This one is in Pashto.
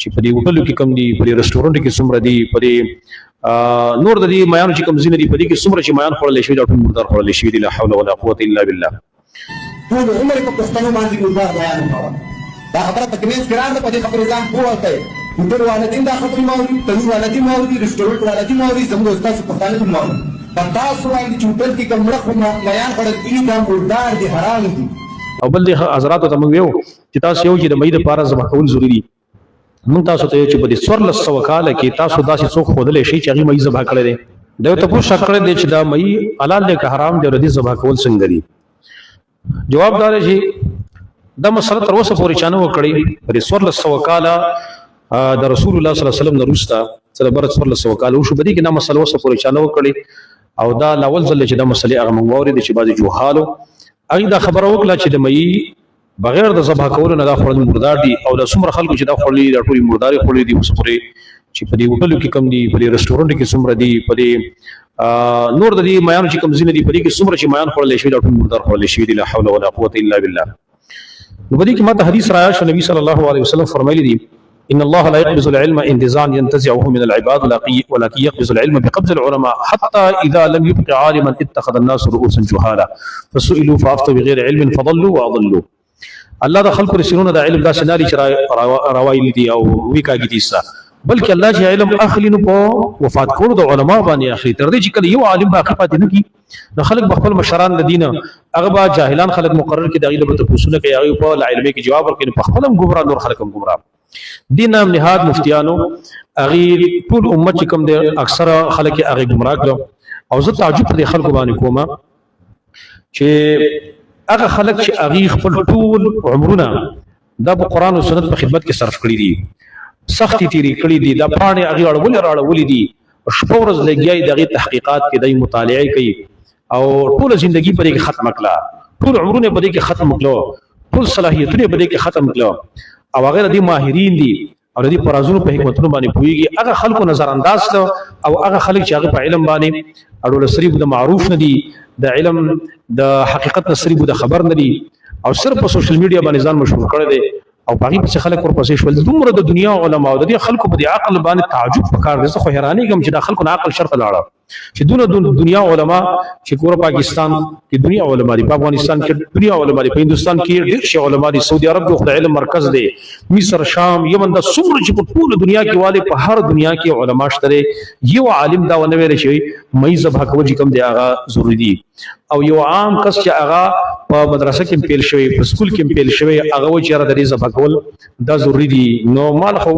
چې په دې هوټلو کې کم دي، په دې رستورانت کې څومره دي، په دې نور د دې میانو چې کوم ځینې دي، په دې کې څومره چې میان خوړل شوي، دا ټول مردار خوړل شوي دي. لا حول ولا قوت الا بالله. ټول عمر په پښتنو باندې مردار بیان وکړه. دا خبره په کمنس کې راغله، په دې خبرې ځان پوه کړئ. هوټل والا دې دا خبرې واوري، تنور والا دې واوري، رستورانت والا دې واوري، زموږ استاد پښتانه دې واوري. په تاسو باندې چې هوټل کې کوم مړه خو میان خوړل کېږي، دا مردار دي، حرام دي. او بل دې حضراتو ته موږ ویو چې تاسو یو چې د مې د پاره ذبح کول ضروري دي. موږ تاسو ته یو چې په دې 1400 کال کې تاسو داسې څوک ښودلی شئ چې هغې مې ذبح کړی دی؟ دا یو تپوس کړی دی چې دا مې حلال دی که حرام دی او د دې ذبح کول څنګه دي؟ جواب دا دی چې دا مسله تر اوسه پورې چا نه وه کړې. په دې 1400 کاله د رسول الله صلی الله علیه وسلم نه وروسته څه د بره 1400 کاله وشو، په دې کې دا مسله اوسه پورې چا نه وه کړې. او دا لاول ځل چې دا مسلې هغه موږ واورېدې چې بعضې جوهالو هغې دا خبره وکړه چې د مئی بغیر د ذبح کولو نه دا خوړل مردار دي، او د څومره خلکو چې دا خوړلي، دا ټولې مردارې خوړلي دي. اوس پورې چې په دې هوټلو کې کم دي، په دې رستورانت کې څومره دي، په دې نور د دې میانو چې کوم ځینې دي، په دې کې څومره چې میان خوړل شوي، دا ټول مردار خوړل شوي دي. لا حول ولا قوت الا بالله. نو په دې کې ماته حدیث رایا شو، نبی صلی الله علیه وسلم فرمایلی دي: ان الله لا يقبض العلم انتزاعا ينتزعه من العباد، ولكن يقبض العلم بقبض العلماء، حتى اذا لم يبق عالما اتخذ الناس رؤوسا جهالا فسئلوا فافتوا بغير علم فضلوا واضلوا. الله د خلکو رسولونه د علم داسې نه لري چې راوایلی دي او ویکاږي دي ستا، بلکې الله چې علم اخلي نو په وفات کولو د علما باندې اخلي، تر دې چې کله یو عالم باقي پاتې نه کی، نو خلک به خپل مشران د دینه هغه به جاهلان خلک مقرر کړي، د هغې له به تپوسونه کوي، هغوی په لا علمي کې جواب ورکوي، نو په خپله هم ګمراه، نور خلک هم ګمراه. دې نام نهاد مفتیانو هغې ټول امت چې کوم دی، اکثره خلک یې هغې ګمراه کړو. او زه تعجب په دې خلکو باندې کوم چې هغه خلک چې هغې خپل ټول عمرونه دا په قرآن او سنت په خدمت کې صرف کړي دي، سختې تیرې کړي دي، دا پاڼې هغې اړولې راړولې دي، شپه ورځ لګیا دي د هغې تحقیقات کې، دی مطالعه کوي او ټوله زندگی په دې کې ختمه کړه، ټول عمرونه په دې کې ختم کړو، ټول صلاحیتونه په دې کې ختم کړو، او هغه د دې ماهرین دي او د دې پر رازونو په حکمتونو باندې پوهیږي، هغه خلکو نظر انداز کړو. او هغه خلک چې هغه په علم باندې اړول سری د معروف نه دي، د علم د حقیقت نه سری د خبر نه دي، او صرف په سوشل میډیا باندې ځان مشهور کړی دی او باغی پسې خلک ورپسې شول، دومره د دنیا علما او د دې خلکو په دې عقل باندې تعجب پکار دی. زه خو حیرانېږم چې دا خلکو نه عقل شرط لاړه چې دونه دنیا علما چې ګوره پاکستان کې دنیا علما دي، په افغانستان کې دنیا علما دي، په هندوستان کې ډېر شي علما دي، سعودي عرب کې خو د علم مرکز دی، مصر، شام، یمن، دا څومره چې په ټوله دنیا کې والي، په هر دنیا کې علما شته دی. یو عالم دا ونه ویل شي مې ذبح کول چې کوم دی هغه ضروري دي، او یو عام کس چې هغه په مدرسه کې پیل شوی، په سکول کې پیل شوی، هغه و چې را د دې ذبح کول دا ضروري دي، نو مال خو